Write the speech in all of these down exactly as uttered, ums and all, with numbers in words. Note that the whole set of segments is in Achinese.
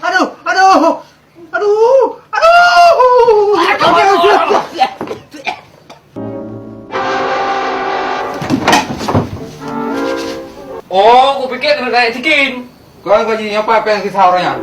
Aduh, aduh, aduh, aduh. Oh, kupikir keuneuk rayeuk sikin. Kon Haji, nyoe pat péng kisah uroe nyan?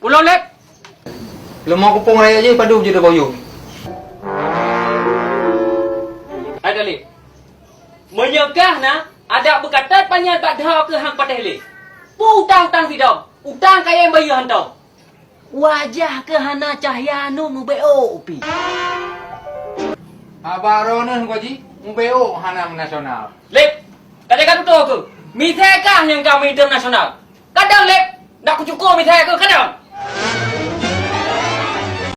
Ulôn, Lép. Leumo kupông rayeuk jih padub jeuet boyong. Hai Dalib. Meunyoe kah na adak beukatat panyöt bak dhoe keu han patéh lé. Peue utang-utang sidom, utang kayém bayeue hantom. Wajah keuh hana cahya nyoe mubeuôk pih. Haba droeneuh Haji, mubeuôk hana meunasional. Lép, ka jaga tutoe keuh. Misai kah nyang ka meuinternasional. Kadang Lép, nak kucukôh misai keuh kadang.